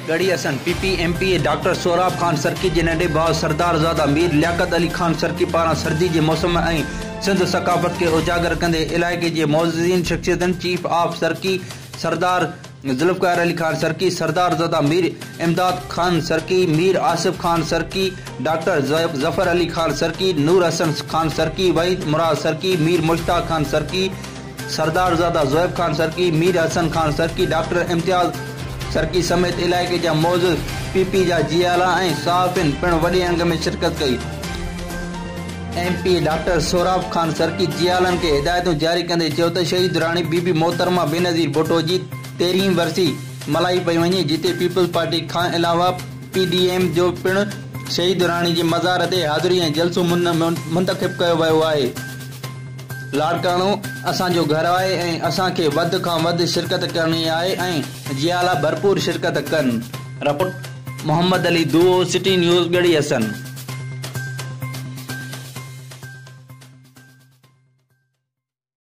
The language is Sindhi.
Garhi Hassan, P P M P A doctor Sohrab Khan Sarki جي ننڍي ڀاء سردار زاده مير لياقت علي خان سرڪي پاران سردي جي موسم ۽ سنڌ ثقافت کي اجاگر ڪندي علائقي جي معززين شخصيتن chief of Sarki Sardar Zulfiqar Ali Khan Sarki, Sardarzada Mir Imdad Khan Sarki, Mir Asif Khan Sarki, doctor Zafar Ali Khan Sarki, Noor Hassan Khan Sarki, Waheed Murad Sarki, Mir Mushtaq Khan Sarki, Sardarzada Zoheb Khan Sarki, Mir Hassan Khan Sarki, doctor Imtiaz Sarki سميت علائقي جا معزز پي پي جا جيالا ۽ صحافين پڻ وڏي انگ ۾ شرڪت ڪئي. M P A doctor Sohrab Khan Sarki جيالن کي هدايتون جاري ڪندي چيو ته شهيد راڻي بي بي محترمه بينظير ڀٽو جي تيرهين ورسي ملهائي پئي وڃي جتي پيپلز پارٽي کان علاوه پي ڊي ايم جو پڻ شهيد راڻي جي مزار تي حاضري ۽ جلسو منتخب ڪيو ويو آهي. لاڙڪاڻو اسان جو گهر آهي ۽ اسان کي وڌ کان وڌ شرڪت ڪرڻي آهي ۽ جيالا ڀرپور شرڪت ڪن. Report, Muhammad Ali Duro, city news, Garhi Hassan.